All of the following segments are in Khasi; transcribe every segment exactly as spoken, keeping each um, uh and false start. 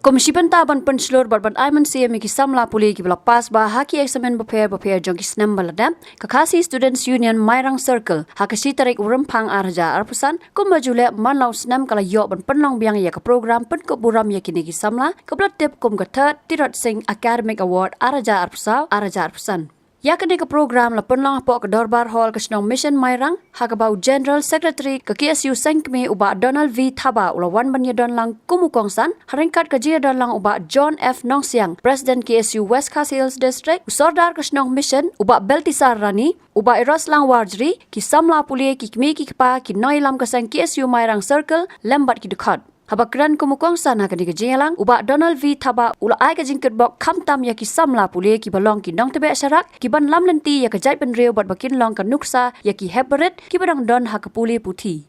Kum shi bynta ban pynshlur bad ban ai mynsiem ïa ki samla pule kiba la pass bha ha ki eksamin bapher bapher jong ki snem ba la dep, ka Khasi Students Union Mairang Circle ha ka shi tarik u Rymphang ar hajar arphew san, kumba ju leh man la u snem, ka la ïoh ban pynlong biang ïa ka program pynkup burom ïa kine ki samla kaba la tip kum ka Third Tirot Sing Academic Award ar hajar arphew saw ar hajar arphew san. Ïa kane ka program la pynlong hapoh ka Dorbar Hall ka shnong Mission Mairang, ha kaba u General Secretary ka K S U Sengkmie u Bah Donald V Thabah u la wan ban ïadon lang kum u kongsan, ha ryngkat ka jingïadon lang u Bah John F Nongsiang, President K S U West Khasi Hills District, u Sordar ka shnong Mission u Bah Beltisar Rani, u Bah Iroslang Warjri, ki samla pule, ki kmie ki kpa, ki nongïalam ka seng K S U Mairang Circle lem bad ki dkhot. Haba kren kum u kongsan ha kane ka jingïalang, u Bah Donald V Thabah u la ai ka jingkyrpad khamtam ïa ki samla pule kiba long ki nongtbeh sharak, ki ban lam lynti ïa ka jaitbynriew bad ba kin long ka nuksa ïa ki hep barit kiba dang don ha ka pule puthi.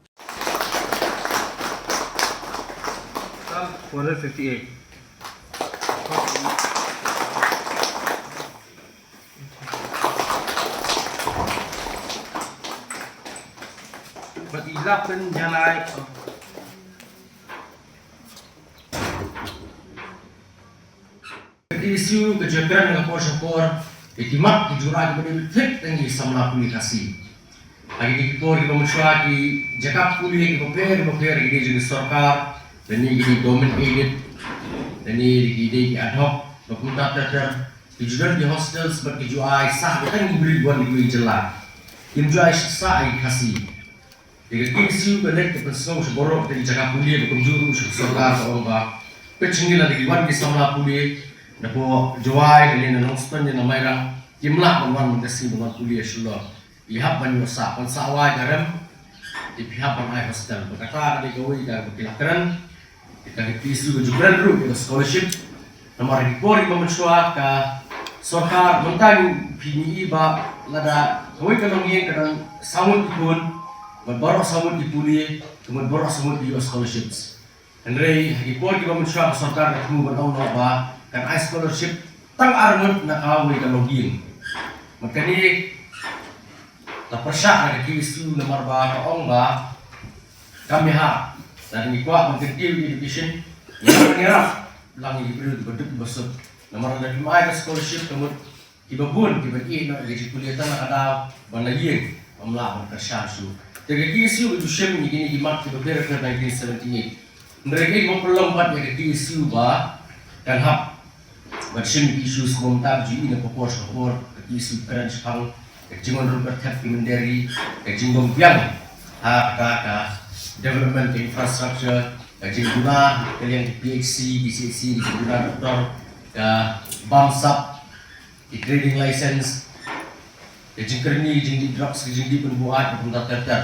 Psalm four hundred fifty-eight. Bad i lap kan jan ai. Ka K S U ka ju kren ka por sha por, ka ki mat ki jura ki bani bit thik tang ki samla pule Khasi. Ha ki ki por ki ba mynshuwa ki jaka pule ki bapher bapher, ki dei jong ki sorkar, lane ki dei government aided, lane ki dei ki ad hoc, ba kumta ter ter, ki ju don ki hostels bad ki ju ai sah ba tang ki briew wan ki jylla. Kim ju ai sah ïa ki Khasi. Ïa ka K S U ka leit ka pynsngew sha baroh ki jaka pule ba kumjuh ruh sha ka sorkar, ka ong ba peit sha ngi, lada ki wan ki samla pule napoh Jowai lane na Nongstoiñ lane na Mairang, kim lah ban wan mynta sngi ban wan pule ha Shillong. Phi hap ban ïoh sah, ban sah wai ka rem, te phi hap ban ai hostel. Bad kata ka dei kawei ka ba ki la kren. Ka K S U ka ju kren ruh ïa ka scholarship. Namar ki por kiba mynshuwa ka sorkar mynta ngi, phi, ngi i ba lada kawei ka longïing ka don saw ngut ki khun, bad baroh saw ngut ki pule, ka mut baroh saw ngut ki ïoh scholarships. Hynrei ha ki por kiba mynshuwa ka sorkar ka thmu ban ong noh ba kan ai scholarship tang ar ngut na kawei ka longïing. Bad kane la pyrshah na ka K S U namar ba ka ong ba kam ïahap. Lada ngi kwah ban kyntiew ïa ka education, ngi hap ban ïarap lang ïa ki briew kiba duk kiba suk. Namar lada kim ai ka scholarship, ka mut kiba bun kiban ïeh noh ïa ka jingpule tang na ka daw ban la ïeng, bym lah ban kyrshan shuh. Te ka K S U ka ju shim ïa kine ki mat kiba pher pher ha nineteen seventy-eight. Hynrei ka mut pynlong pat ïa ka K S U ba kan hap ban shim ki issues kumta, ba ju ïohi na ka por sha ka por, ka K S U kren shaphang ka jingwan ruh ka thep ki mynder ri, ka jingbym biang ha kata ka development ka infrastructure, ka jingduna ka liang ki P H C, ki C H C, ka jingduna doktor, ka bam sap, ki trading license, ka jingkyrni, ka jingdih drugs, ka jingdih pynbuaid, ka kumta ter ter.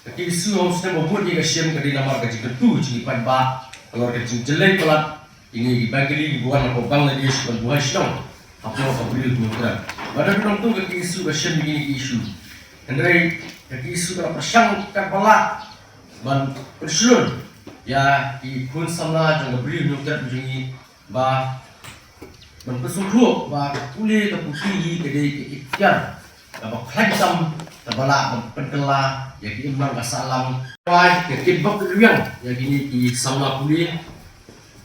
Ka K S U ha u snem ba bud ïa ka shim ka dei namar ka jingkyntu jong ki paidbah halor ka jingjyllei palat ïa ngi ki Bengali kiba wan napoh Bangladesh ban buhai shnong hapoh ka Bri u Hynñiewtrep. Bad da ka nongtum ka K S U ka shim ïa kine ki issue. Hynrei ka K S U ka la pyrshang katba lah ban pynshlur ïa ki khun samla jong ka Bri u Hynñiewtrep jong ngi ba ban pynsngewthuh ba ka pule ka puthi hi ka dei ka iktiar kaba khlaiñ tam kaba lah ban pynkylla ïa ka imlang ka sahlang. Wai ka kitbok riang ïa kine ki samla pule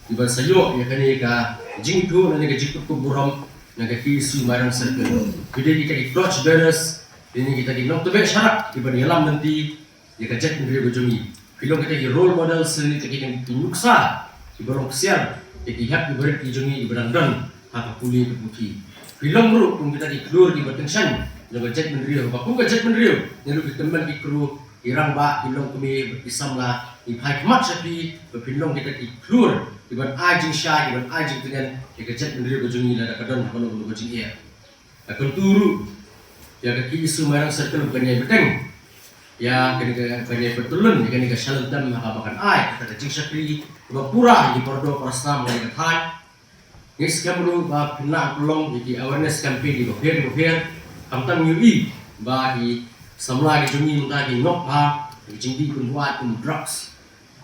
kiban sa ïoh ïa kane ka jingithuh lane ka jingkyrkhu burom na ka K S U Mairang Circle. Ki dei kita ki torch bearers, kine kita ki nongtbeh sharak kiban ïalam lynti ïa ka jaitbynriew ka jong ngi. Phi long kita ki role models, lane kita ki nuksa kiba long ksiar ïa ki hep ki barit ki jong ngi kiba dang don ha ka pule ka puthi. Phi long ruh kum kita ki khlur kiba tyngshaiñ jong ka jaitbynriew, ba kum ka jaitbynriew ngi ruh ki tymmen ki kru, ki rangbah, ki longkmie bad ki samla, ngi phai khmat sha phi ba phin long kita ki khlur kiban ai jingshai, kiban ai jingtngen ïa ka jaitbynriew ka jong ngi lada ka don ha kano kano ka jingeh. Ka kyntu ruh ïa ka K S U Mairang Circle ban ïai bteng ïa kane ka, ban ïai pyntylun ïa kane ka shalynter ha kaba kan ai kata ka jingshakri kaba pura ïa ki para doh para snam ha kane ka thaiñ. Ngi skhem ruh ba phin nang pynlong ïa ki awareness campaign kiba pher kiba pher. Khamtam ngi ïohi ba ki samla ki jong ngi mynta ki ngop bha ki jingdih pynbuaid kum drugs,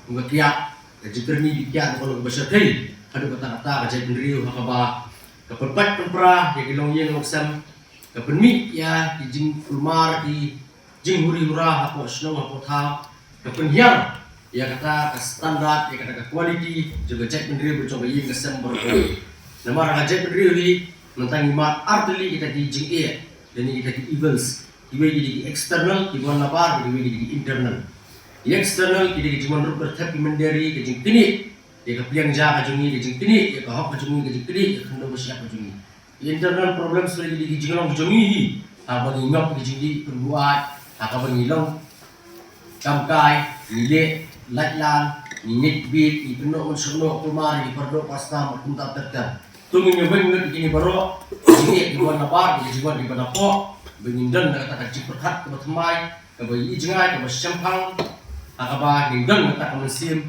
kum ka kiad, ka jingkyrni ki kiad, ka long kaba shyrkhei haduh katta katta ka jaitbynriew ha kaba ka pynpait pynpra ïa ki longïing longsem, ka pynmih ïa ki jingkulmar, ki jinghuri hura hapoh shnong hapoh thaw, ka pynhiar ïa kata ka standard, ïa kata ka quality jong ka jaitbynriew bad jong ka ïing ka sem baroh. Namar ha ka jaitbynriew hi mynta ngi mad artylli kita ki jingeh lane kita ki evils. Kiwei ki dei ki external, ki wan nabar, kiwei ki dei ki internal. Ki external ki dei ki jingwan rup bad thep ki mynder, ki jingknieh ïa ka pliang ja ka jong ngi, ki jingknieh ïa ka hok ka jong ngi, ki jingknieh ïa ka khyndew ka shyiap ka jong ngi. Internal problems lei ki dei ki jinglong jong ngi hi. Haba ngi ngop ki jingdih pynbuaid, haba ngi long kam kai, ngi leh lait lan, ngi ngeit bit, ngi pynnoh ngan sngewnoh, kulmar ngi pyrdoh pastam kumta ter ter. To ngin ïa weng ngut kine baroh jingeh kiba nabar, ki jingwan kiba napoh, ba ngin don da kata ka jingpyrkhat kaba thymmai, kaba ïohi jngai, kaba shemphang, ha kaba ngin don da kata ka mynsiem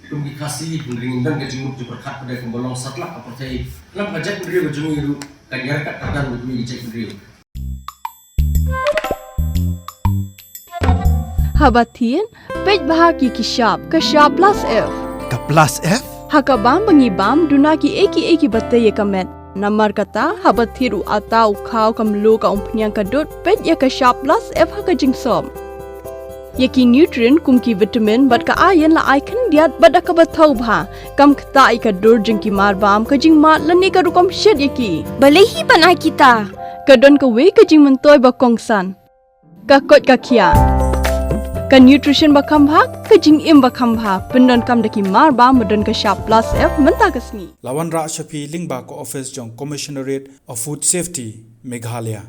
kum ki Khasi, hynrei ngin don ka jingmut jingpyrkhat pat kumba long satlak ka pyrthei. Khlem ka jaitbynriew ka jong ngi ruh kan ïaryngkat kyrdan bad kine ki jaitbynriew. Haba thied, peit bha ki ki shap, ka shap plus F. Ka plus F? Ha ka bam ba ngi bam, duna kiei kiei kiba tei ïa ka met. Namar kata, haba thied u atta, u khaw, ka mluh, ka umphniang, ka dud, peit ïa ka shap plus F ha ka jingsop. Ïa ki nutrient kum ki vitamin bad ka iron la ai khyndiat bad da kaba thaw bha. Kam ktah ïa ka dur jong ki mar bam, ka jingmad lane ka rukom shet ïa ki. Balei hi ban ai kita? Ka don kawei ka jingmyntoi ba kongsan. Ka koit ka khiah. Ka nutrition ba kham bha, ka jingim ba kham bha. Pyndonkam da ki mar bam ba don ka shap plus F mynta ka sngi. La wanrah sha phi lyngba ka ophis jong Commissionerate of Food Safety, Meghalaya.